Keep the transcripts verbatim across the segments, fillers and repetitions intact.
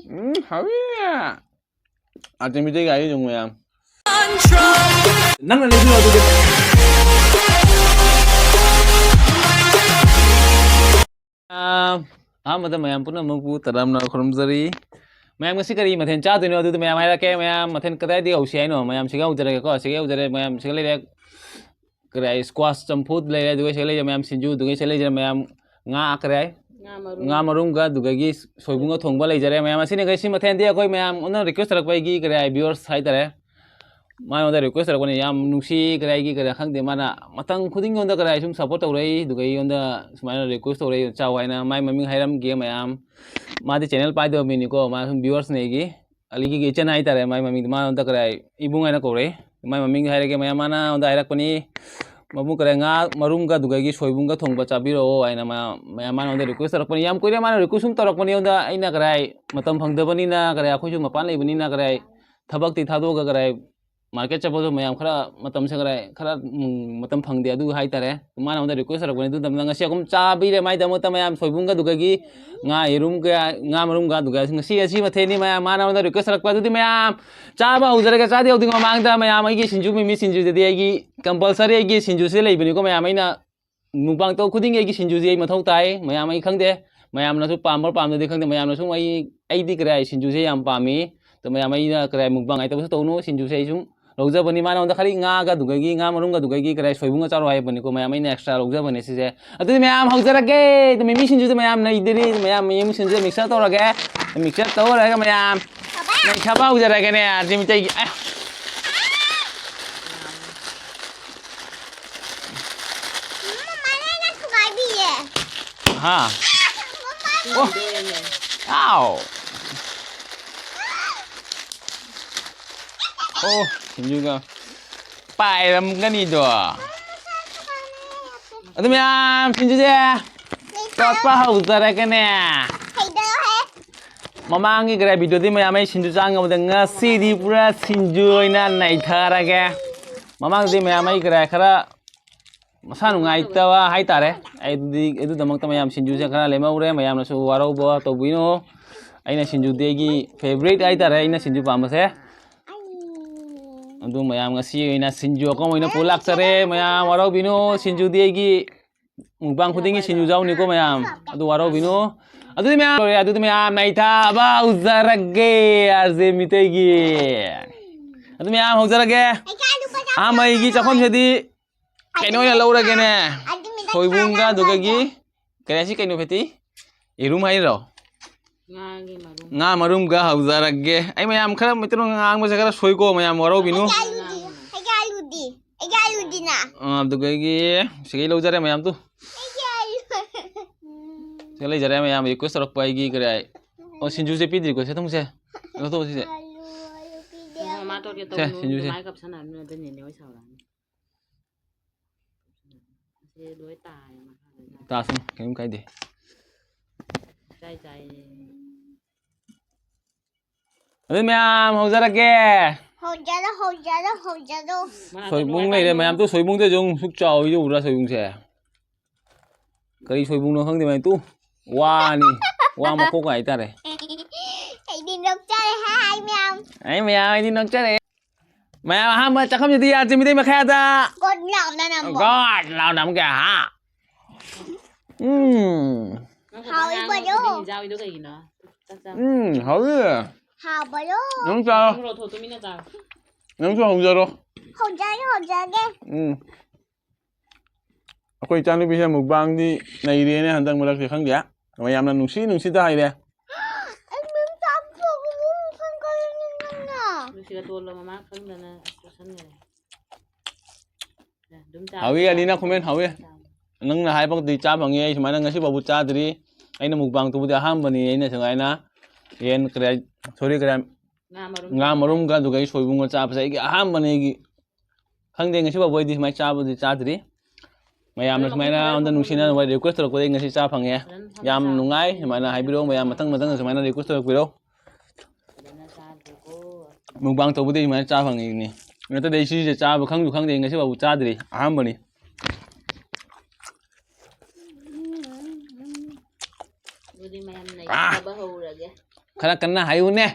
ꯎꯝ, ꯍꯥꯎꯋꯤ꯫ ꯑꯥꯔꯇꯦꯃꯤꯇꯩ ꯒꯥꯔꯤ ꯌꯦꯡꯉꯨ ꯃꯌꯥꯝ꯫ ꯅꯪꯅ ꯂꯩꯕꯤꯔꯣ ꯑꯗꯨꯗꯤ꯫ ꯑꯥ, ꯑꯍꯥꯟꯕꯗ ꯃꯌꯥꯝ ꯄꯨꯝꯅꯃꯛꯄꯨ ꯇꯔꯥꯝꯅ ꯈꯨꯔꯨꯝꯖꯔꯤ꯫ ꯃꯌꯥꯝ ꯉꯁꯤ ꯀꯔꯤ ꯃꯊꯦꯜ ꯆꯥꯗꯣꯏꯅꯣ ꯑꯗꯨꯗ ꯃꯌꯥꯝ ꯍꯥꯏꯔꯛꯀꯦ꯫ ꯃꯌꯥꯝ ꯃꯊꯦꯜ ꯀꯗꯥꯏꯗꯒꯤ ꯍꯧꯁꯤ ꯍꯥꯏꯅꯣ? ꯃꯌꯥꯝ ꯁꯤꯒ ꯍꯧꯖꯔꯒꯦꯀꯣ, ꯁꯤꯒ ꯍꯧꯖꯔꯦ, ꯃꯌꯥꯝ ꯁꯤꯒ ꯂꯩꯔꯦ꯫ ꯀꯔꯤ ꯍꯥꯏ, squash ꯆꯝꯐꯨꯠ ꯂꯩꯔꯦ, ꯑꯗꯨꯒ ꯁꯤꯒ ꯂꯩꯔꯦ ꯃꯌꯥꯝ ꯁꯤꯡꯖꯨ, ꯑꯗꯨꯒ ꯁꯤꯒ ꯂꯩꯖꯔꯦ ꯃꯌꯥꯝ ꯉꯥ, ꯀꯔꯤ ꯍꯥꯏ? ꯉꯥ ꯃꯔꯨꯝ꯫ ꯉꯥ ꯃꯔꯨꯝꯒ ꯑꯗꯨꯗꯒꯤ ꯁꯣꯏꯕꯨꯝꯒ ꯊꯣꯡꯕ ꯂꯩꯖꯔꯦ ꯃꯌꯥꯝ꯫ ꯑꯁꯤꯅꯤ ꯉꯁꯤ ꯃꯊꯦꯜꯗꯤ ꯑꯩꯈꯣꯏ ꯃꯌꯥꯝ ꯑꯣꯟꯅ request ꯇꯧꯔꯛꯄ ꯑꯩꯒꯤ ꯀꯔꯤ ꯍꯥꯏ, viewers ꯍꯥꯏꯇꯥꯔꯦ꯫ ꯃꯥꯉꯣꯟꯗ request ꯇꯧꯔꯛꯄꯅꯤ, ꯌꯥꯝ ꯅꯨꯡꯁꯤ, ꯀꯔꯤ ꯍꯥꯏꯒꯤ, ꯀꯔꯤ ꯈꯪꯗꯦ, ꯃꯥꯅ ꯃꯇꯝ ꯈꯨꯗꯤꯡꯒꯤ ꯑꯩꯉꯣꯟꯗ ꯀꯔꯤ ꯍꯥꯏ ꯁꯨꯝ support ꯇꯧꯔꯛꯏ, ꯑꯗꯨꯒ ꯑꯩꯉꯣꯟꯗ ꯁꯨꯃꯥꯏꯅ request ꯇꯧꯔꯛꯏ, ꯆꯥꯎ ꯍꯥꯏꯅ꯫ ꯃꯥꯏ ꯃꯃꯤꯡ ꯍꯥꯏꯔꯝꯒꯦ ꯃꯌꯥꯝ, ꯃꯥꯗꯤ channel ꯄꯥꯏꯗꯕ ꯃꯤꯅꯤꯀꯣ, ꯃꯥ ꯁꯨꯝ viewers ꯅꯦ ꯑꯩꯒꯤ꯫ ꯑꯂꯤꯒꯤ ꯏꯆꯟ ꯍꯥꯏꯇꯥꯔꯦ, ꯃꯥꯏ ꯃꯃꯤꯡꯗꯣ ꯃꯥꯉꯣꯟꯗ ꯀꯔꯤ ꯍꯥꯏ, ꯏꯕꯨꯡ ꯍꯥꯏꯅ ꯀꯧꯔꯛꯏ꯫ ꯃꯥꯏ ꯃꯃꯤꯡ ꯍꯥꯏꯔꯒꯦ ꯃꯌꯥꯝ, ꯃꯥꯅ ꯑꯩꯉꯣꯟꯗ ꯍꯥꯏꯔꯛꯄꯅꯤ, ꯃꯕꯨꯡ ꯀꯔꯤ ꯉꯥ ꯃꯔꯨꯝꯒ ꯑꯗꯨꯗꯒꯤ ꯁꯣꯏꯕꯨꯝꯒ ꯊꯣꯡꯕ ꯆꯥꯕꯤꯔꯛꯑꯣ ꯍꯥꯏꯅ ꯃꯌꯥꯝ, ꯃꯌꯥꯝ ꯃꯥꯅ ꯑꯩꯉꯣꯟꯗ request ꯇꯧꯔꯛꯄꯅꯤ꯫ ꯌꯥꯝ ꯀꯨꯏꯔꯦ ꯃꯥꯅ request ꯁꯨꯝ ꯇꯧꯔꯛꯄꯅꯤ ꯑꯩꯉꯣꯟꯗ, ꯑꯩꯅ ꯀꯔꯤ ꯍꯥꯏ ꯃꯇꯝ ꯐꯪꯗꯕꯅꯤꯅ, ꯀꯔꯤ ꯍꯥꯏ ꯑꯩꯈꯣꯏꯁꯨ ꯃꯄꯥꯟ ꯂꯩꯕꯅꯤꯅ, ꯀꯔꯤ ꯍꯥꯏ ꯊꯕꯛꯇꯤ ꯊꯥꯗꯣꯛꯑꯒ, ꯀꯔꯤ ꯍꯥꯏ market ꯆꯠꯄꯗꯣ ꯃꯌꯥꯝ ꯈꯔ ꯃꯇꯝꯁꯦ ꯈꯔ, ꯈꯔ, ꯎꯝ, ꯃꯇꯝ ꯐꯪꯗꯦ ꯑꯗꯨ ꯍꯥꯏꯇꯥꯔꯦ꯫ ꯃꯥꯅ ꯑꯩꯉꯣꯟꯗ request ꯇꯧꯔꯛꯄꯅꯤ꯫ ꯑꯗꯨ ꯃꯇꯝꯗ ꯉꯁꯤ ꯑꯩꯈꯣꯏ ꯆꯥꯕꯤꯔꯦ ꯃꯥꯏꯗꯃꯛꯇ ꯃꯌꯥꯝ ꯁꯣꯏꯕꯨꯝꯒ ꯑꯗꯨꯗꯒꯤ ꯉꯥ ꯌꯦꯔꯨꯝ ꯀꯌꯥ, ꯉꯥ ꯃꯔꯨꯝꯒ ꯑꯗꯨꯒ ꯉꯁꯤ, ꯉꯁꯤ ꯃꯊꯦꯜꯅꯤ ꯃꯌꯥꯝ꯫ ꯃꯥꯅ ꯑꯩꯉꯣꯟꯗ request ꯇꯧꯔꯛꯄ꯫ ꯑꯗꯨꯗꯤ ꯃꯌꯥꯝ ꯆꯥꯕ ꯍꯧꯖꯔꯒꯦ꯫ ꯆꯥꯗꯤ ꯍꯧꯗ꯭ꯔꯤ ꯃꯃꯥꯡꯗ ꯃꯌꯥꯝ ꯑꯩꯒꯤ ꯁꯤꯡꯖꯨ, ꯃꯤꯃꯤ ꯁꯤꯡꯖꯨꯗꯗꯤ ꯑꯩꯒꯤ compulsory ꯑꯩꯒꯤ ꯁꯤꯡꯖꯨꯁꯦ ꯂꯩꯕꯅꯤꯀꯣ ꯃꯌꯥꯝ꯫ ꯑꯩꯅ mukbang ꯇꯧ ꯈꯨꯗꯤꯡꯒꯤ ꯑꯩꯒꯤ ꯁꯤꯡꯖꯨꯁꯦ ꯑꯩ ꯃꯊꯧ ꯇꯥꯏ꯫ ꯃꯌꯥꯝ ꯑꯩ ꯈꯪꯗꯦ, ꯃꯌꯥꯝꯅꯁꯨ ꯄꯥꯝꯕ꯭ꯔꯥ ꯄꯥꯝꯗꯗꯤ ꯈꯪꯗꯦ, ꯃꯌꯥꯝꯅꯁꯨ ꯑꯩ, ꯑꯩꯗꯤ ꯀꯔꯤ ꯍꯥꯏ ꯁꯤꯡꯖꯨꯁꯦ ꯌꯥꯝ ꯄꯥꯝꯃꯤ꯫ ꯑꯗꯣ ꯃꯌꯥꯝ ꯑꯩꯅ ꯀꯔꯤ ꯍꯥꯏ mukbang ꯍꯥꯏꯇꯕꯁꯨ ꯇꯧꯅꯨ, ꯁꯤꯡꯖꯨꯁꯦ ꯑꯩ ꯁꯨꯝ ꯂꯧꯖꯕꯅꯤ꯫ ꯃꯥꯅ ꯑꯩꯉꯣꯟꯗ ꯈꯔꯤ ꯉꯥꯒ ꯑꯗꯨꯗꯒꯤ ꯉꯥ ꯃꯔꯨꯝꯒ ꯑꯗꯨꯗꯒꯤ ꯀꯔꯤ ꯍꯥꯏ ꯁꯣꯏꯕꯨꯝꯒ ꯆꯥꯔꯣ ꯍꯥꯏꯕꯅꯤꯀꯣ ꯃꯌꯥꯝ, ꯑꯩꯅ extra ꯂꯧꯖꯕꯅꯦ ꯁꯤꯁꯦ꯫ ꯑꯗꯨꯗꯤ ꯃꯌꯥꯝ ꯍꯧꯖꯔꯒꯦ꯫ ꯑꯗꯨ ꯃꯤꯃꯤ ꯁꯤꯡꯖꯨꯗ ꯃꯌꯥꯝ ꯂꯩꯗꯣꯏꯅꯤ꯫ ꯃꯌꯥꯝ ꯃꯤꯃꯤ ꯁꯤꯡꯖꯨꯗ mixture ꯇꯧꯔꯒꯦ꯫ Mixture ꯇꯧꯔꯒ ꯃꯌꯥꯝ ꯅꯩꯊꯕ ꯍꯧꯖꯔꯒꯦꯅꯦ꯫ ꯑꯗꯨ ꯃꯤꯇꯩꯒꯤ ꯑꯦ꯫ ꯃꯃꯥꯅ ꯑꯩꯅ ꯊꯨꯒꯥꯏꯕꯤꯌꯦ꯫ ꯍꯥ? ꯃꯃꯥꯅ ꯑꯣ꯫ ꯑꯥꯎ꯫ ꯑꯣ, ꯁꯤꯡꯖꯨꯒ ꯄꯥꯏꯔꯝꯒꯅꯤꯗꯣ꯫ ꯑꯗꯨ ꯃꯌꯥꯝ ꯁꯤꯡꯖꯨꯁꯦ ꯇꯣꯠꯄ ꯍꯧꯖꯔꯒꯅꯦ꯫ ꯍꯩꯗꯧꯍꯦ꯫ ꯃꯃꯥꯡꯒꯤ ꯀꯔꯤ videoꯗꯤ ꯃꯌꯥꯝ ꯑꯩ ꯁꯤꯡꯖꯨ ꯆꯥ ꯉꯝꯕꯗ ꯉꯁꯤꯗꯤ ꯄꯨꯔꯥ ꯁꯤꯡꯖꯨ ꯑꯣꯏꯅ ꯅꯩꯊꯔꯒꯦ꯫ ꯃꯃꯥꯡꯗꯤ ꯃꯌꯥꯝ ꯑꯩ ꯀꯔꯤ ꯈꯔ ꯃꯁꯥ ꯅꯨꯡꯉꯥꯏꯇꯕ ꯍꯥꯏꯇꯥꯔꯦ꯫ ꯑꯩꯗꯤ ꯑꯗꯨꯗꯃꯛꯇ ꯃꯌꯥꯝ ꯁꯤꯡꯖꯨꯁꯦ ꯈꯔ ꯂꯦꯝꯍꯧꯔꯦ꯫ ꯃꯌꯥꯝꯅꯁꯨ ꯋꯥꯔꯧꯕ ꯇꯧꯕꯤꯅꯨ꯫ ꯑꯩꯅ ꯁꯤꯡꯖꯨꯗꯤ ꯑꯩꯒꯤ favourite ꯍꯥꯏꯇꯥꯔꯦ, ꯑꯩꯅ ꯁꯤꯡꯖꯨ ꯄꯥꯝꯕꯁꯦ꯫ ꯑꯗꯨ ꯃꯌꯥꯝ, ꯉꯁꯤ ꯑꯣꯏꯅ ꯁꯤꯡꯖꯨ ꯑꯀꯪꯕ ꯑꯣꯏꯅ ꯄꯨ ꯂꯥꯛꯆꯔꯦ꯫ ꯃꯌꯥꯝ ꯋꯥꯔꯧꯕꯤꯅꯨ, ꯁꯤꯡꯖꯨꯗꯤ ꯑꯩꯒꯤ mukbang ꯈꯨꯗꯤꯡꯒꯤ ꯁꯤꯡꯖꯨ ꯌꯥꯎꯅꯤꯀꯣ ꯃꯌꯥꯝ, ꯑꯗꯨ ꯋꯥꯔꯧꯕꯤꯅꯨ꯫ ꯑꯗꯨꯗꯤ ꯃꯌꯥꯝ ꯂꯣꯏꯔꯦ, ꯑꯗꯨꯗꯤ ꯃꯌꯥꯝ ꯅꯩꯊꯕ ꯍꯧꯖꯔꯒꯦ ꯑꯥꯔ ꯖꯦ ꯃꯤꯇꯩꯒꯤ꯫ ꯑꯗꯨ ꯃꯌꯥꯝ ꯍꯧꯖꯔꯒꯦ꯫ ꯑꯍꯥꯟꯕ ꯑꯩꯒꯤ ꯆꯥꯛꯈꯨꯝꯁꯤꯗꯤ ꯀꯩꯅꯣ ꯑꯣꯏꯅ ꯂꯧꯔꯒꯦꯅꯦ꯫ ꯁꯣꯏꯕꯨꯝꯒ ꯑꯗꯨꯒꯒꯤ ꯀꯔꯤ ꯍꯥꯏꯁꯤ ꯀꯩꯅꯣ ꯐꯦꯇꯤ? ꯌꯦꯔꯨꯝ ꯍꯥꯏꯔꯣ? ꯉꯥꯒꯤ ꯃꯔꯨꯝ꯫ ꯉꯥ ꯃꯔꯨꯝꯒ ꯍꯧꯖꯔꯒꯦ꯫ ꯑꯩ ꯃꯌꯥꯝ ꯈꯔ ꯃꯩꯇꯩꯂꯣꯟ ꯉꯥꯡꯕꯁꯦ ꯈꯔ ꯁꯣꯏꯀꯣ, ꯃꯌꯥꯝ ꯋꯥꯔꯧꯕꯤꯅꯨ꯫ ꯑꯩꯒꯤ ꯑꯂꯨꯗꯤ, ꯑꯩꯒꯤ ꯑꯂꯨꯗꯤ, ꯑꯩꯒꯤ ꯑꯂꯨꯗꯤꯅ꯫ ꯑꯥ, ꯑꯗꯨꯗꯒꯤ ꯁꯤꯒꯩ ꯂꯧꯖꯔꯦ ꯃꯌꯥꯝꯗꯨ꯫ ꯑꯩꯒꯤ ꯑꯂꯨ꯫ ꯁꯤꯒ ꯂꯩꯖꯔꯦ ꯃꯌꯥꯝ request ꯇꯧꯔꯛꯄ ꯑꯩꯒꯤ ꯀꯔꯤ ꯍꯥꯏ? ꯑꯣ, ꯁꯤꯡꯖꯨꯁꯦ ꯄꯤꯗ꯭ꯔꯤꯀꯣ, ꯁꯦ ꯊꯝꯃꯨꯁꯦ꯫ ꯂꯧꯊꯣꯛꯑꯣ ꯁꯤꯁꯦ꯫ ꯑꯂꯨ, ꯑꯂꯨ ꯄꯤꯗꯦ꯫ ꯃꯥ ꯇꯧꯔꯒꯦ ꯁꯦ, ꯇꯧꯅꯨ, ꯁꯤꯡꯖꯨꯁꯦ꯫ ꯑꯗꯨꯃꯥꯏꯅ ꯀꯞꯁꯟꯅꯔꯅꯨ, ꯑꯗꯨꯅ ꯅꯦꯅꯦ ꯍꯣꯏ ꯁꯥꯎꯔꯛꯑꯅꯤ꯫ ꯑꯁꯤ ꯂꯣꯏ ꯇꯥꯔꯦ ꯃꯈꯥꯗ꯫ ꯇꯥꯁꯅꯨ, ꯀꯩꯝ ꯀꯥꯏꯗꯦ꯫ ꯆꯥꯏ ꯆꯥꯏ꯫ ꯑꯗꯨ ꯃꯌꯥꯝ ꯍꯧꯖꯔꯛꯀꯦ꯫ ꯍꯧꯖꯔꯣ, ꯍꯧꯖꯔꯣ, ꯍꯧꯖꯔꯣ꯫ ꯁꯣꯏꯕꯨꯝ ꯂꯩꯔꯦ ꯃꯌꯥꯝ꯫ ꯇꯨ ꯁꯣꯏꯕꯨꯝꯗꯁꯨ ꯑꯃꯨꯛ ꯁꯨꯛ ꯆꯥꯎꯋꯤꯗꯣ ꯎꯕ꯭ꯔꯥ ꯁꯣꯏꯕꯨꯝꯁꯦ? ꯀꯔꯤ ꯁꯣꯏꯕꯨꯝꯅꯣ ꯈꯪꯗꯦ ꯃꯌꯥꯝ꯫ ꯇꯨ ꯋꯥꯅꯤ꯫ ꯋꯥ ꯃꯀꯣꯛ ꯍꯥꯏꯇꯥꯔꯦ꯫ ꯑꯩꯗꯤ ꯅꯣꯛꯆꯔꯦ, ꯍꯥꯏ ꯃꯌꯥꯝ꯫ ꯑꯩ ꯃꯌꯥꯝ ꯑꯩꯗꯤ ꯅꯣꯛꯆꯔꯦ꯫ ꯃꯌꯥꯝ ꯑꯍꯥꯟꯕ ꯆꯥꯛꯈꯨꯝꯁꯤꯗꯤ ꯑꯥꯔ ꯖꯦ ꯃꯤꯇꯩ ꯃꯈꯥꯗ꯫ ꯒꯣꯠ ꯂꯥꯎꯅ ꯅꯝꯕ꯫ ꯒꯣꯠ ꯂꯥꯎꯅ ꯑꯃꯨꯛꯀ, ꯍꯥ? ꯎꯝ꯫ ꯅꯪ ꯈꯛꯇ ꯍꯥꯎꯏ ꯉꯥꯡꯉꯒ ꯕꯣꯂꯣ꯫ ꯈꯨꯗꯤꯡꯒꯤ ꯆꯥꯎꯏꯗꯣ ꯀꯩꯒꯤꯅꯣ? ꯆꯥꯛ ꯆꯥ꯫ ꯎꯝ, ꯍꯥꯎꯏ꯫ ꯍꯥꯎꯕ꯭ꯔꯣ? ꯅꯪ ꯆꯥꯔꯣ꯫ ꯅꯪ ꯂꯣꯊꯣꯛꯇꯨꯃꯤꯟꯅ ꯆꯥꯔꯣ꯫ ꯅꯪꯁꯨ ꯍꯧꯖꯔꯣ꯫ ꯍꯧꯖꯔꯒꯦ, ꯍꯧꯖꯔꯒꯦ꯫ ꯎꯝ꯫ ꯑꯩꯈꯣꯏ ꯏꯆꯥꯅꯨꯄꯤꯁꯦ mukbangꯗꯤ ꯅꯩꯔꯦꯅꯦ ꯍꯟꯗꯛ ꯃꯔꯛꯁꯦ, ꯈꯪꯗꯦ꯫ ꯃꯌꯥꯝꯅ ꯅꯨꯡꯁꯤ ꯅꯨꯡꯁꯤꯗ ꯍꯥꯏꯔꯦ꯫ ꯑꯩ ꯃꯌꯥꯝ ꯆꯥꯕ ꯐꯪꯉꯕꯣ? ꯈꯪ ꯈꯪ ꯈꯪ ꯈꯪ꯫ ꯅꯨꯡꯁꯤꯒ ꯇꯣꯜꯂꯣ ꯃꯃꯥ ꯈꯪꯗꯅ ꯆꯥꯁꯟꯈ꯭ꯔꯦ꯫ ꯑꯦ, ꯑꯗꯨꯝ ꯆꯥꯕ ꯍꯥꯎꯏ, ꯑꯂꯤꯅ ꯌꯥꯕ comment ꯍꯥꯎꯏ꯫ ꯆꯥꯕ꯫ ꯅꯪꯅ ꯍꯥꯏꯕꯗꯤ ꯆꯥ ꯐꯪꯉꯤ, ꯑꯩ ꯁꯨꯃꯥꯏꯅ ꯉꯁꯤ ꯐꯥꯎꯕ ꯆꯥꯗ꯭ꯔꯤ꯫ ꯑꯩꯅ mukbang ꯇꯧꯕꯗꯤ ꯑꯍꯥꯟꯕꯅꯤ, ꯑꯩꯅ ꯁꯨꯃꯥꯏꯅ ꯌꯦꯟ ꯀꯔꯤ, sorry, ꯀꯔꯤ, ꯉꯥ ꯃꯔꯨꯝ ꯉꯥ ꯆꯥꯕ꯫ ꯃꯔꯨꯝꯒ ꯑꯗꯨꯒ ꯑꯩ ꯁꯣꯏꯕꯨꯝꯒ ꯆꯥꯕꯁꯦ ꯑꯩꯒꯤ ꯑꯍꯥꯟꯕꯅꯤ꯫ ꯑꯩꯒꯤ ꯈꯪꯗꯦ, ꯉꯁꯤ ꯐꯥꯎꯕ ꯑꯩꯗꯤ ꯁꯨꯃꯥꯏꯅ ꯆꯥꯕꯗꯤ ꯆꯥꯗ꯭ꯔꯤ꯫ ꯃꯌꯥꯝꯅ ꯑꯗꯨ ꯁꯨꯃꯥꯏꯅ ꯃꯈꯣꯏ ꯑꯩꯉꯣꯟꯗ ꯅꯨꯡꯁꯤꯅ ꯃꯈꯣꯏ request ꯇꯧꯔꯛꯄꯗ ꯑꯩ ꯉꯁꯤ ꯆꯥ ꯐꯪꯉꯦ꯫ ꯐꯖꯅ ꯐꯝꯃ ꯌꯥꯝ ꯆꯥꯕ꯫ ꯅꯨꯡꯉꯥꯏ꯫ ꯁꯨꯃꯥꯏꯅ ꯍꯥꯏꯕꯤꯔꯛꯑꯣ ꯃꯌꯥꯝ, ꯃꯊꯪ ꯃꯊꯪ ꯁꯨꯃꯥꯏꯅ request ꯇꯧꯔꯛꯄꯤꯔꯣ꯫ ꯐꯖꯅ ꯆꯥꯗ꯭ꯔꯦꯀꯣ꯫ Mukbang ꯇꯧꯕꯗꯤ ꯁꯨꯃꯥꯏꯅ ꯆꯥ ꯐꯪꯉꯤꯅꯤ꯫ ꯅꯠꯇ꯭ꯔꯗꯤ ꯑꯩ ꯁꯤꯁꯦ ꯆꯥꯕ ꯈꯪꯁꯨ ꯈꯪꯗꯦ, ꯉꯁꯤ ꯐꯥꯎꯕ ꯆꯥꯗ꯭ꯔꯤ, ꯑꯍꯥꯟꯕꯅꯤ꯫ ꯑꯗꯨꯗꯤ ꯃꯌꯥꯝ ꯑꯥ! ꯅꯩꯅꯕ ꯍꯧꯔꯒꯦ꯫ ꯈꯔ ꯀꯟꯅ ꯍꯥꯏꯌꯨꯅꯦ꯫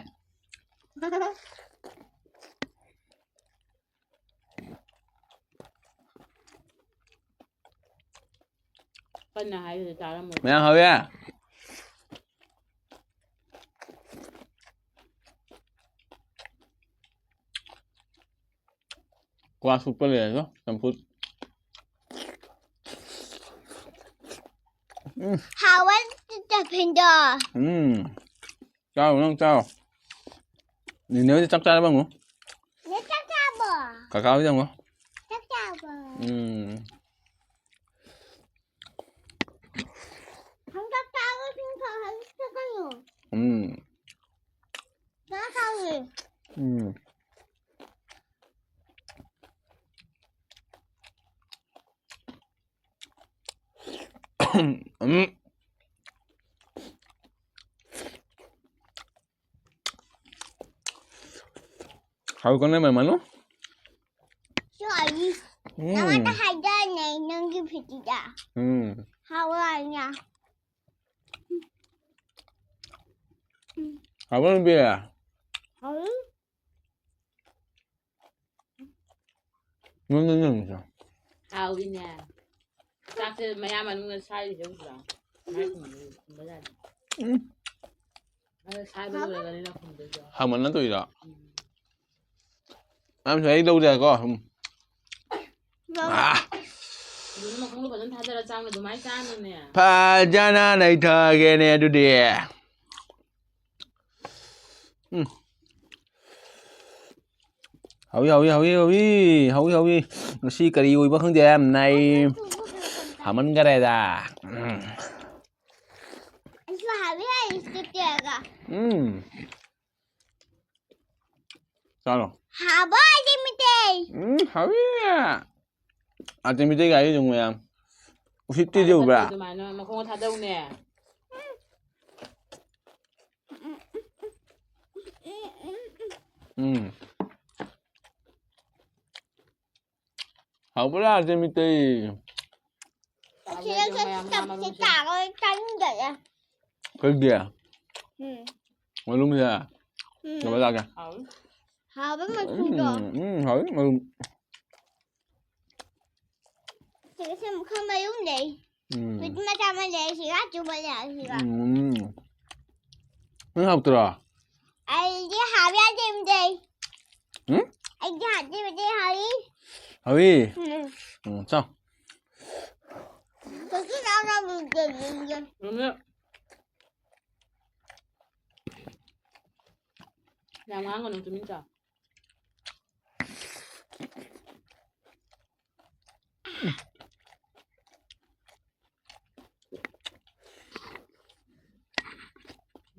ꯀꯟꯅ ꯍꯥꯏꯌꯨꯅꯦ, ꯇꯥꯔꯝꯃꯣꯏ꯫ ꯃꯌꯥꯝ ꯍꯥꯎꯋꯦ꯫ ꯀ꯭ꯋꯥ ꯁꯨꯞꯄ ꯂꯩꯔꯦꯗꯣ, ꯆꯝꯐꯨꯠ꯫ ꯎꯝ꯫ ꯍꯥꯎꯋꯦ ꯇꯤꯐꯤꯟꯗꯣ꯫ ꯎꯝ꯫ ꯆꯥꯎ, ꯅꯪ ꯆꯥꯎ꯫ ꯅꯦꯅꯦ ꯍꯣꯏꯗꯤ ꯆꯥꯛ ꯆꯥꯔꯕ ꯍꯪꯉꯨ꯫ ꯅꯦ ꯆꯥꯛ ꯆꯥꯔꯕꯣ? ꯀꯀꯥ ꯍꯣꯏꯗꯤ ꯍꯪꯉꯨ꯫ ꯆꯥꯛ ꯆꯥꯔꯕꯣ? ꯎꯝ꯫ ꯅꯪ ꯆꯥꯛ ꯆꯥꯔꯒ ꯁꯤꯡ ꯈꯔ ꯍꯩꯖꯤꯜꯂꯨ꯫ ꯎꯝ꯫ ꯆꯥꯛ ꯆꯥꯔꯨꯔꯦ꯫ ꯎꯝ꯫ ꯎꯝ꯫ ꯍꯥꯎ ꯀꯣꯅꯦ ꯃꯦꯃꯥꯅꯨ? ꯁꯤ ꯑꯩ ꯎꯝ꯫ ꯅꯉꯣꯟꯗ ꯍꯥꯏꯗꯥꯏꯅꯦ ꯅꯪꯒꯤ ꯐꯤꯇꯤꯗ꯫ ꯎꯝ꯫ ꯍꯥꯎꯋꯦ ꯍꯥꯏꯅ꯫ ꯍꯥꯎꯕ꯭ꯔꯣ ꯅꯨꯄꯤ? ꯍꯥꯎꯋꯤ꯫ ꯅꯪ, ꯅꯪ, ꯅꯪ, ꯅꯪ꯫ ꯍꯥꯎꯋꯤꯅꯦ꯫ ꯆꯥꯛꯁꯦ ꯃꯌꯥ ꯃꯅꯨꯡꯗ ꯁꯥꯏꯔꯤꯁꯦ ꯎꯗ꯭ꯔꯣ? ꯃꯥꯏ ꯊꯣꯡꯕꯗ ꯊꯨꯝꯕ ꯖꯥꯠꯅꯤ꯫ ꯎꯝ꯫ ꯑꯗꯣ ꯁꯥꯏꯕ ꯂꯣꯏꯔꯒꯅꯤꯅ ꯊꯨꯝꯗꯣꯏꯗꯣ꯫ ꯍꯥꯎꯃꯟꯅ ꯇꯧꯔꯤꯔꯣ? ꯎꯝ꯫ ꯃꯌꯥꯝ ꯁꯥꯏ ꯂꯧꯗꯦꯀꯣ꯫ ꯎꯝ꯫ ꯂꯧ꯫ ꯑꯥ꯫ ꯑꯗꯨꯅ ꯃꯈꯣꯡꯗꯣ ꯐꯖꯅ ꯊꯥꯗꯔ ꯆꯥꯎꯅ ꯑꯗꯨꯃꯥꯏꯅ ꯆꯥꯅꯨꯅꯦ꯫ ꯐꯖꯅ ꯅꯩꯊꯒꯦꯅꯦ ꯑꯗꯨꯗꯤ꯫ ꯎꯝ꯫ ꯍꯥꯎꯏ, ꯍꯥꯎꯏ, ꯍꯥꯎꯏ, ꯍꯥꯎꯏ꯫ ꯍꯥꯎꯏ, ꯍꯥꯎꯏ꯫ ꯉꯁꯤ ꯀꯔꯤ ꯑꯣꯏꯕ ꯈꯪꯗꯦ, ꯌꯥꯝ ꯅꯩ꯫ ꯍꯥꯃꯟꯈꯔꯦꯗ꯫ ꯎꯝ꯫ ꯑꯩꯁꯨ ꯍꯥꯎꯏ, ꯑꯩꯁꯨ ꯇꯦꯛꯑꯒ꯫ ꯎꯝ꯫ ꯆꯥꯔꯣ꯫ ꯍꯥꯎꯕ ꯑꯥꯏꯇꯦꯝ ꯃꯤꯇꯩ꯫ ꯎꯝ, ꯍꯥꯎꯏ꯫ ꯑꯥꯏꯇꯦꯝ ꯃꯤꯇꯩ ꯒꯥꯔꯤ ꯑꯗꯨꯝ ꯃꯌꯥꯝ꯫ ꯎꯁꯤꯠꯇꯤꯗꯤ ꯎꯕ꯭ꯔꯥ? ꯑꯗꯨꯃꯥꯏꯅ ꯃꯈꯣꯡ ꯊꯥꯗꯧꯅꯦ꯫ ꯎꯝ꯫ ꯍꯥꯎꯕ꯭ꯔꯥ, ꯑꯥꯏꯇꯦꯝ ꯃꯤꯇꯩ? ꯑꯁꯤꯗ ꯆꯠꯁꯤ ꯆꯠꯁꯤ ꯇꯥꯔꯣꯏ, ꯆꯥꯅꯤꯡꯗꯔꯦ꯫ ꯀꯩꯒꯤ? ꯎꯝ꯫ ꯃꯔꯨꯝꯁꯦ꯫ ꯎꯝ꯫ ꯀꯃꯥꯏ ꯆꯥꯒꯦ? ꯍꯥꯎꯕ ꯃꯆꯨꯗꯣ꯫ ꯎꯝ, ꯎꯝ, ꯍꯥꯎꯋꯤ ꯃꯔꯨꯝ꯫ ꯁꯤꯗꯁꯨ ꯃꯈꯜ ꯃꯔꯨꯝ ꯂꯩ꯫ ꯎꯝ꯫ ꯍꯧꯖꯤꯛ ꯃꯆꯥ ꯑꯃ ꯂꯩ, ꯁꯤꯒ ꯑꯆꯧꯕ ꯂꯩ, ꯁꯤꯒ꯫ ꯎꯝ꯫ ꯅꯪ ꯍꯥꯎꯇ꯭ꯔꯣ? ꯑꯩꯗꯤ ꯍꯥꯎꯕ ꯌꯥꯗꯦ꯫ ꯎꯝ? ꯑꯩꯗꯤ ꯍꯥꯎꯇꯦ, ꯍꯥꯎꯏ꯫ ꯍꯥꯎꯋꯤ? ꯎꯝ꯫ ꯎꯝ, ꯆꯥꯎ꯫ ꯀꯩꯁꯨ ꯆꯥꯅꯕ ꯂꯩꯇꯦ꯫ ꯃꯃꯤ꯫ ꯌꯥꯝ ꯉꯥꯡꯒꯅꯨ, ꯇꯨꯃꯤꯟ ꯆꯥꯎ꯫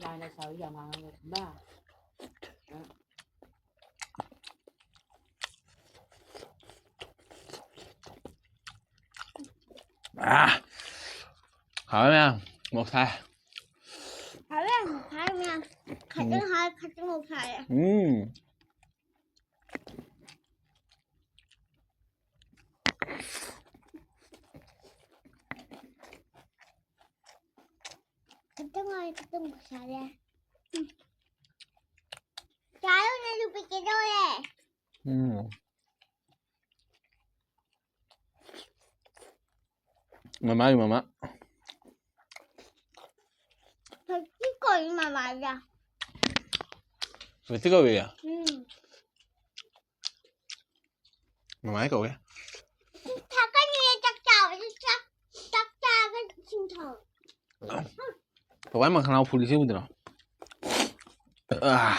ꯂꯥꯏꯅ ꯁꯥꯎ ꯌꯥꯝ ꯉꯥꯡꯒꯅꯨ꯫ ꯕꯥ꯫ ꯑꯥ! ꯍꯥꯎꯋꯦ ꯃꯌꯥꯝ꯫ ꯃꯣꯔꯣꯛ ꯁꯥꯏ꯫ ꯍꯥꯎꯋꯦ, ꯍꯥꯎꯋꯦ ꯃꯌꯥꯝ꯫ ꯈꯤꯇꯪ ꯍꯥꯎꯋꯦ, ꯈꯤꯇꯪ ꯃꯣꯔꯣꯛ ꯁꯥꯏꯌꯦ꯫ ꯎꯝ꯫ ꯈꯤꯇꯪ ꯍꯥꯎꯋꯦ, ꯈꯤꯇꯪ ꯃꯣꯔꯣꯛ ꯁꯥꯏꯌꯦ꯫ ꯎꯝ꯫ ꯆꯥꯔꯣ, ꯅꯪꯁꯨ ꯄꯤꯛꯀꯦ ꯇꯧꯔꯦ꯫ ꯎꯝ꯫ ꯃꯃꯥꯒꯤ ꯃꯃꯥ꯫ ꯍꯧꯖꯤꯛ ꯀꯧꯔꯤ ꯃꯃꯥꯗ꯫ ꯃꯦꯠꯁꯤ ꯀꯧꯏ? ꯎꯝ꯫ ꯃꯃꯥꯏ ꯀꯧꯏ? ꯊꯛꯀꯅꯤꯌꯦ ꯆꯥꯛ ꯆꯥꯕꯗ ꯆꯥꯛ, ꯆꯥꯛ ꯆꯥꯔꯒ ꯏꯁꯤꯡ ꯊꯛꯑꯣ꯫ ꯄꯄꯥꯏ ꯃꯈꯅꯥꯎ ꯐꯨꯜꯂꯤꯁꯤ ꯎꯗ꯭ꯔꯣ? ꯑꯥ꯫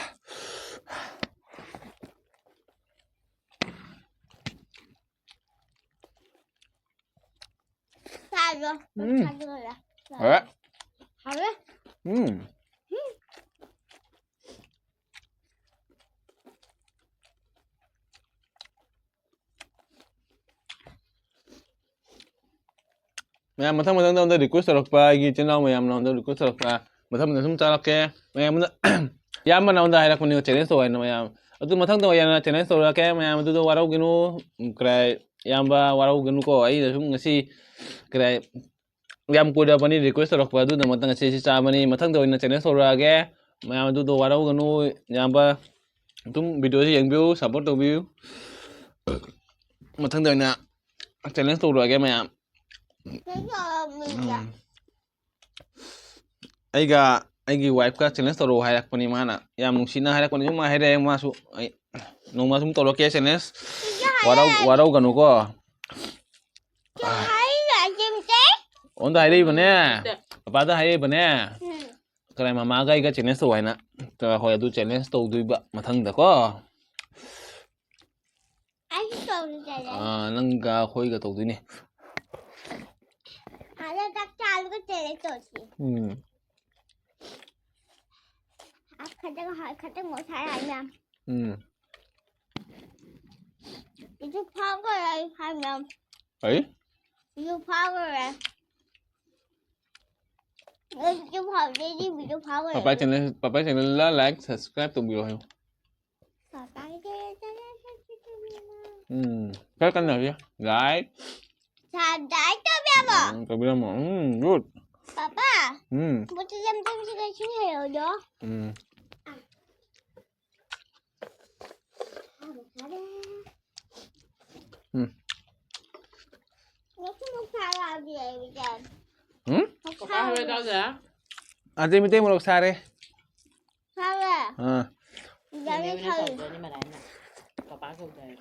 ꯆꯥꯔꯣ꯫ ꯎꯝ꯫ ꯆꯥꯔꯣ꯫ ꯍꯥꯎꯔꯦ꯫ ꯍꯥꯎꯔꯦ꯫ ꯎꯝ꯫ ꯃꯌꯥꯝ ꯃꯊꯪ ꯃꯊꯪꯗ ꯑꯩꯉꯣꯟꯗ request ꯇꯧꯔꯛꯄ, ꯑꯩꯒꯤ ꯏꯆꯤꯟ ꯏꯅꯥꯎ ꯃꯌꯥꯝꯅ ꯑꯩꯉꯣꯟꯗ request ꯇꯧꯔꯛꯄ, ꯃꯊꯪ ꯃꯊꯪ ꯁꯨꯝ ꯆꯥꯔꯛꯀꯦ꯫ ꯃꯌꯥꯝꯅ, ꯏꯌꯥꯝꯕꯅ ꯑꯩꯉꯣꯟꯗ ꯍꯥꯏꯔꯛꯄꯅꯦ, challenge ꯇꯧ ꯍꯥꯏꯅ ꯃꯌꯥꯝ꯫ ꯑꯗꯨ ꯃꯊꯪꯗ ꯑꯣꯏꯅ challenge ꯇꯧꯔꯛꯀꯦ꯫ ꯃꯌꯥꯝ ꯑꯗꯨꯗꯣ ꯋꯥꯔꯧꯒꯅꯨ꯫ ꯀꯔꯥꯏ, ꯏꯌꯥꯝꯕ ꯋꯥꯔꯧꯒꯅꯨꯀꯣ꯫ ꯑꯩꯅ ꯁꯨꯝ ꯉꯁꯤ, ꯀꯔꯥꯏ, ꯌꯥꯝ ꯀꯨꯏꯔꯕꯅꯤ request ꯇꯧꯔꯛꯄ, ꯑꯗꯨꯅ ꯃꯊꯪ ꯉꯁꯤ ꯁꯤ ꯆꯥꯕꯅꯤ꯫ ꯃꯊꯪꯗ ꯑꯣꯏꯅ challenge ꯇꯧꯔꯛꯑꯒꯦ꯫ ꯃꯌꯥꯝ ꯑꯗꯨꯗꯣ ꯋꯥꯔꯧꯒꯅꯨ꯫ ꯏꯌꯥꯝꯕ ꯑꯗꯨꯝ videoꯁꯤ ꯌꯦꯡꯕꯤꯌꯨ, support ꯇꯧꯕꯤꯌꯨ꯫ ꯃꯊꯪꯗ ꯑꯣꯏꯅ challenge ꯇꯧꯔꯛꯑꯒꯦ ꯃꯌꯥꯝ꯫ ꯎꯝ꯫ ꯑꯩꯒ ꯑꯩꯒꯤ wifeꯀ challenge ꯇꯧꯔꯛꯑꯣ ꯍꯥꯏꯔꯛꯄꯅꯤ ꯃꯥꯅ꯫ ꯌꯥꯝ ꯅꯨꯡꯁꯤꯅ ꯍꯥꯏꯔꯛꯄꯅꯤ꯫ ꯁꯨꯝ ꯍꯥꯏꯔꯛꯑꯦ ꯃꯥꯁꯨ꯫ ꯑꯩ ꯅꯣꯡꯃ ꯁꯨꯝ ꯇꯧꯔꯛꯀꯦ challenge꯫ ꯋꯥꯔꯧ-, ꯋꯥꯔꯧꯒꯅꯨꯀꯣ꯫ ꯑꯣꯟꯗ ꯍꯥꯏꯔꯛꯏꯕꯅꯦ꯫ ꯄꯄꯥꯗ ꯍꯥꯏꯔꯛꯏꯕꯅꯦ꯫ ꯎꯝ꯫ ꯀꯅꯥꯏ ꯃꯃꯥꯒ ꯑꯩꯒ challenge ꯇꯧ ꯍꯥꯏꯅ꯫ ꯍꯣꯏ, ꯑꯗꯨ challenge ꯇꯧꯗꯣꯏꯕ ꯃꯊꯪꯗꯀꯣ꯫ ꯑꯩꯁꯨ ꯇꯧꯔꯤꯗꯅ꯫ ꯑꯥ, ꯅꯪꯒ ꯑꯩꯈꯣꯏꯒ ꯇꯧꯗꯣꯏꯅꯦ꯫ ꯑꯗ ꯆꯥꯛ ꯆꯥꯕꯒ challenge ꯇꯧꯁꯤ꯫ ꯎꯝ꯫ ꯑ, ꯈꯇꯪ ꯍꯥꯏ, ꯈꯇꯪ ꯃꯣꯠ ꯁꯥꯏ ꯍꯥꯏ ꯃꯌꯥꯝ꯫ ꯎꯝ꯫ ꯏꯁꯨ ꯐꯥꯎꯈ꯭ꯔꯦ ꯍꯥꯏ ꯃꯌꯥꯝ꯫ ꯀꯔꯤ? ꯏꯁꯨ ꯐꯥꯎꯈ꯭ꯔꯦ꯫ ꯏꯁꯨ ꯐꯥꯎꯈ꯭ꯔꯦ, ꯏꯁꯨ ꯐꯥꯎꯈ꯭ꯔꯦ꯫ ꯄꯄꯥ channel, ꯄꯄꯥ channelꯗ like, subscribe ꯇꯧꯕꯤꯌꯣ ꯍꯥꯏꯌꯨ꯫ ꯄꯄꯥꯒꯤ channel subscribe ꯇꯧꯕꯤꯌꯣ꯫ ꯎꯝ, ꯈꯔ ꯀꯟꯅ ꯍꯥꯏꯌꯨ꯫ Like꯫ Subscribe ꯇꯧꯕꯤꯔꯝꯃꯣ꯫ ꯎꯝ, ꯇꯧꯕꯤꯔꯝꯃꯣ꯫ ꯎꯝ, good꯫ ꯄꯄꯥ꯫ ꯎꯝ꯫ ꯃꯨꯠꯇ ꯌꯥꯝ ꯇꯝꯁꯤ ꯀꯩꯁꯨ ꯍꯩꯔꯣꯏꯗꯣ꯫ ꯎꯝ꯫ ꯎꯝ꯫ ꯉꯁꯤ ꯃꯣꯔꯣꯛ ꯁꯥꯔꯛꯑꯗꯤ ꯑꯩ ꯍꯨꯝ? ꯃꯣꯔꯣꯛ ꯀꯀꯥ ꯍꯣꯏ ꯁꯥꯔꯛꯑꯗꯤ꯫ ꯆꯥꯎꯁꯦ꯫ ꯑꯗꯨꯗꯤ ꯃꯩꯇꯩ ꯃꯣꯔꯣꯛ ꯁꯥꯔꯦ꯫ ꯁꯥꯔꯦ꯫ ꯑꯥ꯫ ꯌꯥꯔꯦ, ꯅꯦꯅꯦ ꯍꯣꯏꯅ ꯁꯥꯔꯦ꯫ ꯁꯥꯎꯖꯅꯤ ꯃꯔꯥꯏꯅ꯫ ꯄꯄꯥ ꯁꯥꯎꯖꯔꯦ꯫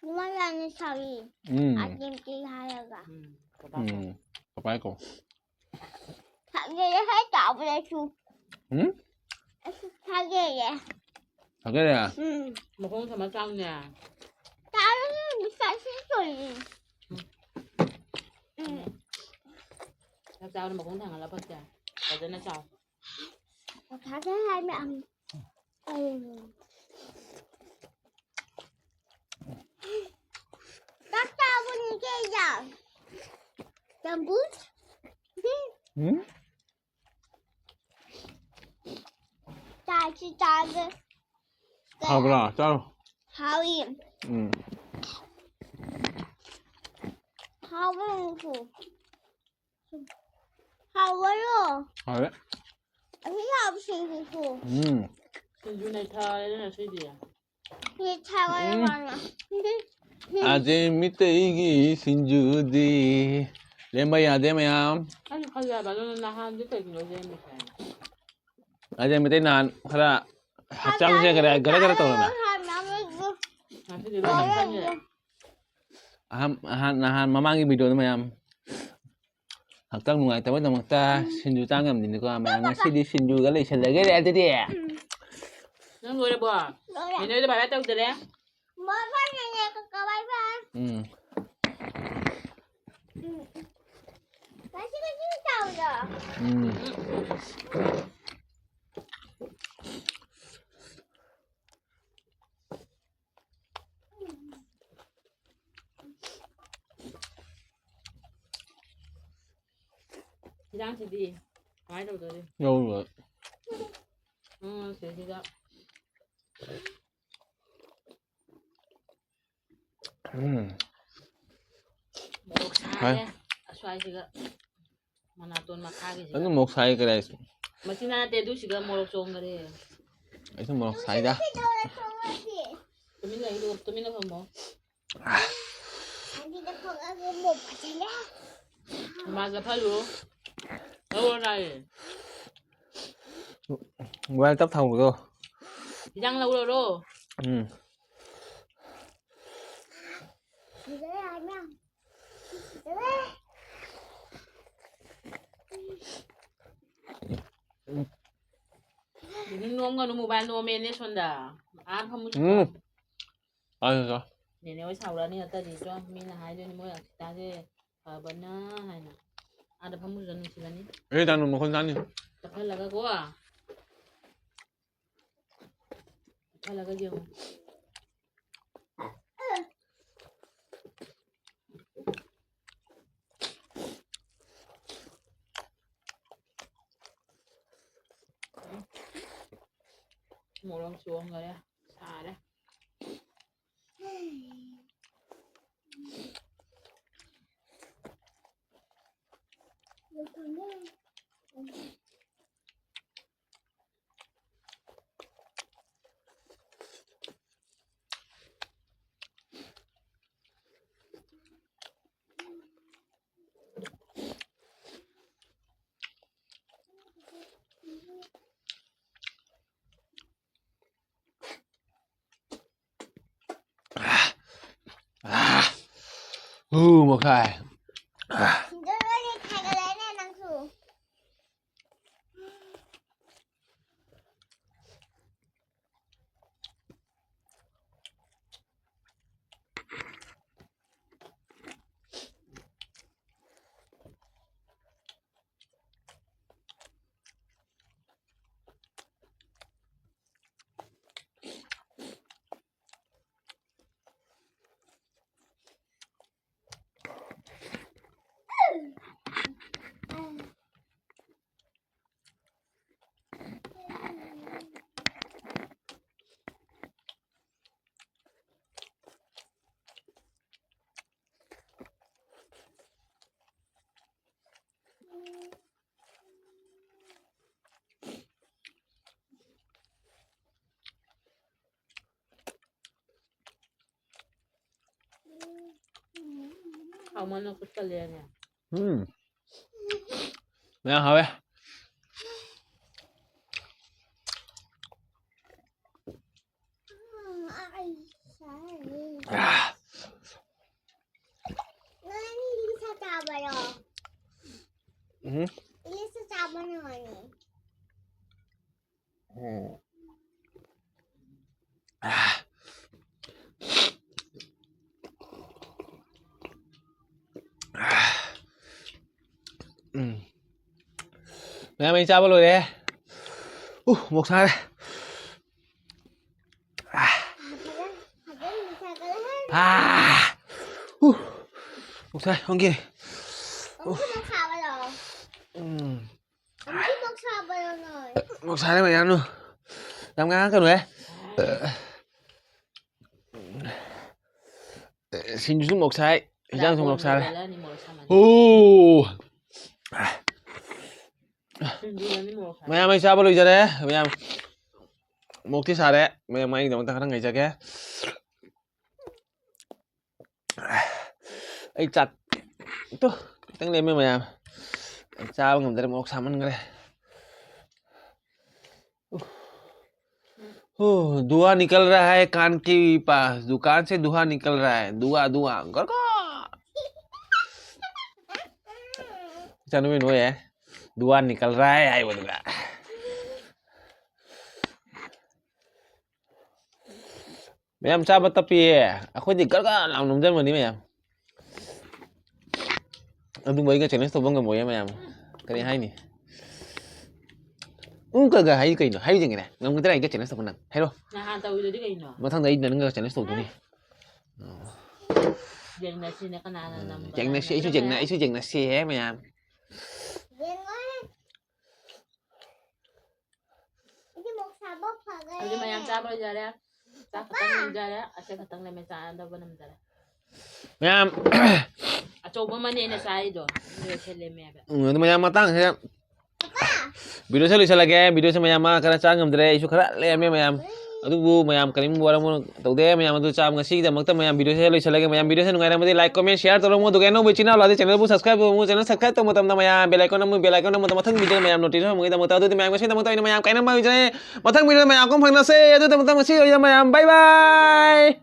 ꯏꯃꯥ ꯌꯥꯝꯅ ꯁꯥꯎꯏ꯫ ꯎꯝ꯫ ꯑꯗꯨꯝꯗꯤ ꯍꯥꯏꯔꯒ꯫ ꯎꯝ, ꯄꯄꯥ ꯀꯧ꯫ ꯎꯝ, ꯄꯄꯥ ꯀꯧ꯫ ꯊꯥꯖꯩꯌꯦ, ꯍꯦꯛ ꯆꯥꯎꯕꯗꯁꯨ꯫ ꯎꯝ? ꯑꯩꯁꯨ ꯊꯥꯖꯩꯌꯦ꯫ ꯊꯥꯖꯩꯌꯦ? ꯎꯝ꯫ ꯃꯈꯣꯡ ꯊꯝꯃ ꯆꯥꯎꯅꯦ꯫ ꯆꯥꯔꯨꯅꯨ, ꯉꯁꯥꯏ ꯁꯤ ꯇꯧꯔꯤꯅꯤ꯫ ꯎꯝ꯫ ꯆꯥꯛ ꯆꯥꯕꯗ ꯃꯈꯣꯡ ꯊꯥꯡꯒꯠꯂ ꯐꯛꯁꯦ꯫ ꯐꯖꯅ ꯆꯥꯎ꯫ ꯊꯥꯖꯩ ꯍꯥꯏ ꯃꯌꯥꯝ꯫ ꯎꯝ꯫ ꯆꯥꯛ ꯆꯥꯕꯅꯤ ꯀꯩꯅꯣ꯫ ꯆꯝꯐꯨꯠ꯫ ꯎꯝ? ꯆꯥꯁꯤ ꯆꯥꯒꯦ꯫ ꯍꯥꯎꯕ꯭ꯔꯥ? ꯆꯥꯔꯣ꯫ ꯍꯥꯎꯏ꯫ ꯎꯝ꯫ ꯍꯥꯎꯕ꯭ꯔꯣ? ꯍꯥꯎꯕ꯭ꯔꯣ? ꯍꯥꯎꯔꯦ꯫ ꯎꯝ꯫ ꯁꯤꯡꯖꯨ ꯅꯩꯊꯔꯦꯅꯦ ꯉꯁꯤꯗꯤ꯫ ꯅꯩꯊꯔꯦ ꯎꯝ꯫ ꯃꯥꯅ꯫ ꯑꯖꯦ ꯃꯤꯇꯩꯒꯤ ꯁꯤꯡꯖꯨꯗꯤ꯫ ꯂꯦꯝꯕ ꯌꯥꯗꯦ ꯃꯌꯥꯝ꯫ ꯑꯩꯁꯨ ꯈꯜꯂꯦ ꯍꯥꯏꯕ, ꯑꯗꯨꯅ ꯅꯍꯥꯟꯗꯤ ꯀꯩꯒꯤꯅꯣ ꯂꯦꯝꯃꯤꯁꯦ? ꯑꯖꯦ ꯃꯤꯇꯩ ꯅꯍꯥꯟ ꯈꯔ ꯍꯛꯆꯥꯡꯁꯦ ꯈꯔ ꯒꯔ ꯒꯔ ꯇꯧꯔꯝꯃꯦ꯫ ꯉꯁꯤꯗꯤ ꯂꯣꯏ ꯆꯪꯉꯦ꯫ ꯑꯍꯝ-, ꯑꯍꯥꯟ-, ꯅꯍꯥꯟ ꯃꯃꯥꯡꯒꯤ ꯚꯤꯗꯤꯑꯣꯗ ꯃꯌꯥꯝ ꯍꯛꯆꯥꯡ ꯅꯨꯡꯉꯥꯏꯇꯕꯒꯤꯗꯃꯛꯇ ꯁꯤꯡꯖꯨ ꯆꯥ ꯉꯝꯗꯦꯅꯤꯀꯣ ꯃꯌꯥꯝ꯫ ꯉꯁꯤꯗꯤ ꯁꯤꯡꯖꯨꯒ ꯂꯩꯁꯜꯂꯒꯦ ꯑꯗꯨꯗꯤ꯫ ꯅꯪ ꯂꯣꯏꯔꯕꯣ? ꯂꯣꯏꯔꯦ꯫ ꯅꯦꯅꯦ ꯍꯣꯏꯗ ꯚꯥꯏ ꯚꯥꯏ ꯇꯧꯗꯔꯦ? ꯕꯥꯏ ꯕꯥꯏ ꯅꯦꯅꯦ ꯀꯀꯥ ꯕꯥꯏ ꯕꯥꯏ꯫ ꯎꯝ꯫ ꯎꯝ꯫ ꯉꯁꯤ ꯉꯁꯤ ꯇꯧꯔꯣ꯫ ꯎꯝ꯫ ꯍꯤꯟꯖꯥꯡꯁꯤꯗꯤ ꯀꯃꯥꯏꯅ ꯇꯧꯗꯣꯔꯤ? ꯌꯥꯎꯔꯣꯏ꯫ ꯎꯝ, ꯁꯤꯁꯤꯗ꯫ ꯎꯝ꯫ ꯃꯣꯔꯣꯛ ꯁꯥꯔꯦ꯫ ꯑꯁ꯭ꯋꯥꯏꯁꯤꯒ ꯃꯅꯥꯇꯣꯟ ꯃꯈꯥꯒꯤꯁꯤꯒ꯫ ꯑꯗꯨ ꯃꯣꯔꯣꯛ ꯁꯥꯏ ꯀꯔꯤ ꯍꯥꯏꯁꯦ? ꯃꯆꯤꯟ ꯅꯠꯇꯦ, ꯑꯗꯨꯁꯤꯒ ꯃꯣꯔꯣꯛ ꯆꯣꯡꯈꯔꯦ꯫ ꯑꯩꯁꯨ ꯃꯣꯔꯣꯛ ꯁꯥꯏꯗ꯫ ꯇꯨꯃꯤꯟ ꯂꯩꯌꯨ, ꯇꯨꯃꯤꯟꯅ ꯐꯝꯃꯣ꯫ ꯃꯥ ꯆꯠꯍꯜꯂꯨ꯫ ꯂꯧꯔꯣ ꯂꯥꯛꯑꯦ꯫ ꯃꯣꯕꯥꯏꯜ ꯇꯞ ꯊꯝꯃꯨꯗꯣ꯫ ꯍꯤꯟꯖꯥꯡ ꯂꯧꯔꯔꯣ? ꯎꯝ꯫ ꯅꯣꯝꯒꯅꯨ, ꯃꯣꯕꯥꯏꯜ ꯅꯣꯝꯃꯦꯅꯦ ꯁꯣꯝꯗ꯫ ꯑꯥ ꯐꯝꯃꯨ꯫ ꯎꯝ꯫ ꯆꯥꯁꯤ ꯆꯥ꯫ ꯅꯦꯅꯦ ꯍꯣꯏ ꯁꯥꯎꯔꯛꯑꯅꯤ ꯅꯠꯇ꯭ꯔꯗꯤ ꯆꯣ, ꯃꯤꯅ ꯍꯥꯏꯗꯣꯏꯅꯤ ꯃꯣꯏ ꯑꯁꯤꯇꯥꯁꯦ ꯐꯕꯅ ꯍꯥꯏꯅ꯫ ꯑꯥꯗ ꯐꯝꯃꯨꯁꯨ ꯅꯨꯡꯁꯤꯕꯅꯤ꯫ ꯑꯦ, ꯗꯥꯅꯨ ꯃꯈꯣꯟ ꯇꯥꯅꯤ꯫ ꯇꯞꯍꯜꯂꯒꯀꯣ꯫ ꯇꯞꯍꯜꯂꯒ ꯌꯦꯡꯉꯨ꯫ ꯃꯣꯔꯣꯛ ꯆꯣꯡꯈꯔꯦ, ꯁꯥꯔꯦ꯫ ꯎ, ꯃꯈꯥꯏ꯫ ꯍꯥꯎꯃꯟꯅ ꯈꯨꯠꯀ ꯂꯦꯡꯉꯦ꯫ ꯎꯝ꯫ ꯃꯌꯥꯝ ꯍꯥꯎꯋꯦ꯫ ꯎꯝ꯫ ꯎꯝ꯫ ꯎꯝ꯫ ꯃꯌꯥꯝ, ꯑꯩ ꯆꯥꯕ ꯂꯣꯏꯔꯦ꯫ ꯎ, ꯃꯣꯛ ꯁꯥꯔꯦ꯫ ꯑꯥ꯫ ꯎ, ꯃꯣꯛ ꯁꯥꯏ, ꯑꯣꯟꯈꯤꯅꯤ꯫ ꯎꯝ꯫ ꯃꯣꯛ ꯁꯥꯔꯦ ꯃꯌꯥꯝ꯫ ꯌꯥꯝ ꯉꯥꯡꯉꯛꯀꯅꯨꯍꯦ꯫ ꯁꯤꯡꯖꯨꯁꯨ ꯃꯣꯛ ꯁꯥꯏ, ꯏꯟꯖꯥꯡꯁꯨ ꯃꯣꯛ ꯁꯥꯔꯦ꯫ ꯆꯥꯛ ꯀꯣꯟꯅ ꯑꯣ꯫ ꯁꯤꯡꯖꯨꯅꯅꯤ ꯃꯣꯔꯣꯛ ꯁꯥꯏ꯫ ꯃꯌꯥꯝ ꯑꯩ ꯆꯥꯕ ꯂꯣꯏꯖꯔꯦ꯫ ꯃꯌꯥꯝ ꯃꯣꯛꯇꯤ ꯁꯥꯔꯦ꯫ ꯃꯌꯥꯝ ꯑꯩꯒꯤꯗꯃꯛꯇ ꯈꯔ ꯉꯥꯏꯖꯒꯦ꯫ ꯑꯩ ꯆꯥꯛ ꯇꯣ ꯈꯤꯇꯪ ꯂꯦꯝꯃꯦ ꯃꯌꯥꯝ꯫ ꯑꯩ ꯆꯥꯕ ꯉꯝꯗ꯭ꯔꯦ, ꯃꯣꯔꯣꯛ ꯁꯥꯃꯟꯈ꯭ꯔꯦ꯫ ओह, धुआं निकल रहा है कान के पास, दुकान से धुआं निकल रहा है, धुआं, धुआं, गरगट। ꯏꯆꯥꯅꯨꯄꯤ ꯅꯣꯏ ꯌꯥꯏ꯫ ꯗꯨꯋꯥ ꯅꯤꯀꯜ ꯔꯥꯏ ꯍꯥꯏꯕꯗꯨꯗ꯫ ꯃꯌꯥꯝ ꯆꯥꯕ ꯇꯞꯄꯤꯌꯦ꯫ ꯑꯩꯈꯣꯏꯗꯤ ꯒꯔ ꯒꯔ ꯂꯥꯎ ꯅꯝꯖꯟꯕꯅꯤ ꯃꯌꯥꯝ꯫ ꯑꯗꯨꯕꯨ ꯑꯩꯒ ꯆꯦꯂꯦꯟꯖ ꯇꯧꯕ ꯉꯝꯃꯣꯏꯌꯦ ꯃꯌꯥꯝ꯫ ꯀꯔꯤ ꯍꯥꯏꯅꯤ? ꯎꯝ ꯀꯒ ꯍꯥꯏ ꯀꯩꯅꯣ? ꯍꯥꯏꯌꯨ ꯌꯦꯡꯒꯦꯅꯦ꯫ ꯉꯝꯒꯗ꯭ꯔꯥ ꯑꯩꯒ ꯆꯦꯂꯦꯟꯖ ꯇꯧꯕ ꯅꯪ? ꯍꯥꯏꯔꯣ꯫ ꯅꯍꯥꯟ ꯇꯧꯔꯤꯗꯨꯗꯤ ꯀꯩꯅꯣ? ꯃꯊꯪꯗ ꯑꯩ ꯅꯪꯒ ꯆꯦꯂꯦꯟꯖ ꯇꯧꯗꯣꯏꯅꯤ꯫ ꯌꯦꯡꯅꯁꯤꯅꯦ ꯀꯅꯥꯅ ꯅꯝꯕ, ꯌꯦꯡꯅꯁꯤ, ꯑꯩꯁꯨ ꯀꯅꯥꯅ ꯌꯦꯡꯅ-, ꯅꯝꯕ꯫ ꯑꯩꯁꯨ ꯌꯦꯡꯅꯁꯤꯍꯦ ꯃꯌꯥꯝ꯫ ꯌꯦꯡꯉꯣꯏ꯫ ꯑꯩꯗꯤ ꯃꯣꯛ ꯁꯥꯕ ꯐꯈ꯭ꯔꯦ꯫ ꯑꯗꯨꯗꯤ ꯃꯌꯥꯝ ꯆꯥꯕ ꯂꯣꯏꯖꯔꯦ꯫ ꯆꯥꯛ ꯈꯛꯇꯪ ꯅꯝꯖꯔꯦ꯫ ꯑꯁꯤ ꯈꯛꯇꯪ ꯂꯩꯃꯦ ꯆꯥꯅꯗꯧꯕ ꯅꯝꯖꯔꯦ꯫ ꯃꯌꯥꯝ꯫ ꯑꯆꯧꯕ ꯑꯃꯅꯦ ꯑꯩꯅ ꯆꯥꯔꯤꯗꯣ꯫ ꯑꯗꯨ ꯂꯣꯏꯁꯜꯂꯦꯃꯦꯕ꯫ ꯎꯝ, ꯑꯗꯨ ꯃꯌꯥꯝ ꯃꯇꯥꯡꯁꯤꯗ ꯚꯤꯗꯤꯑꯣꯁꯦ ꯂꯣꯏꯁꯤꯜꯂꯒꯦ꯫ ꯚꯤꯗꯤꯑꯣꯁꯦ ꯃꯌꯥꯝ ꯃꯥ ꯈꯔ ꯆꯥ ꯉꯝꯗ꯭ꯔꯦ꯫ ꯑꯩꯁꯨ ꯈꯔ ꯂꯩꯔꯝꯃꯦ ꯃꯌꯥꯝ꯫ ꯑꯗꯨꯕꯨ ꯃꯌꯥꯝ ꯀꯔꯤꯝ ꯋꯥꯔꯧ ꯇꯧꯗꯦ ꯃꯌꯥꯝ꯫ ꯑꯗꯨ ꯆꯥꯕ ꯉꯁꯤꯒꯤꯗꯃꯛꯇ ꯃꯌꯥꯝ ꯚꯤꯗꯤꯑꯣꯁꯦ ꯂꯣꯏꯁꯤꯜꯂꯒꯦ꯫ ꯃꯌꯥꯝ ꯚꯤꯗꯤꯑꯣꯁꯦ ꯅꯨꯡꯉꯥꯏꯔꯝꯃꯗꯤ like, comment, share ꯇꯧꯔꯝꯃꯣ꯫ ꯑꯗꯨꯒ ꯑꯅꯧꯕ ꯏꯆꯤꯟ ꯏꯅꯥꯎ ꯂꯥꯛꯑꯗꯤ ꯆꯦꯅꯦꯜꯕꯨ subscribe ꯇꯧꯔꯝꯃꯣ꯫ ꯆꯦꯅꯦꯜ subscribe ꯇꯧꯕ ꯃꯇꯝꯗ ꯃꯌꯥꯝ bell icon ꯑꯃ, bell icon ꯑꯃꯗ ꯃꯊꯪ ꯚꯤꯗꯤꯑꯣ ꯃꯌꯥꯝ notification ꯐꯪꯕꯒꯤꯗꯃꯛꯇ꯫ ꯑꯗꯨꯗꯤ ꯃꯌꯥꯝ ꯉꯁꯤꯒꯤꯗꯃꯛꯇ ꯑꯩꯅ ꯃꯌꯥꯝ ꯀꯥꯏꯅ ꯃꯥꯡꯖꯔꯦ꯫ ꯃꯊꯪ ꯚꯤꯗꯤꯑꯣꯗ ꯃꯌꯥꯝ ꯀꯣꯡ ꯐꯪꯅꯁꯦ꯫ ꯑꯗꯨꯗ ꯃꯇꯝ ꯉꯁꯤ ꯑꯣꯏꯅ ꯃꯌꯥꯝ bye bye꯫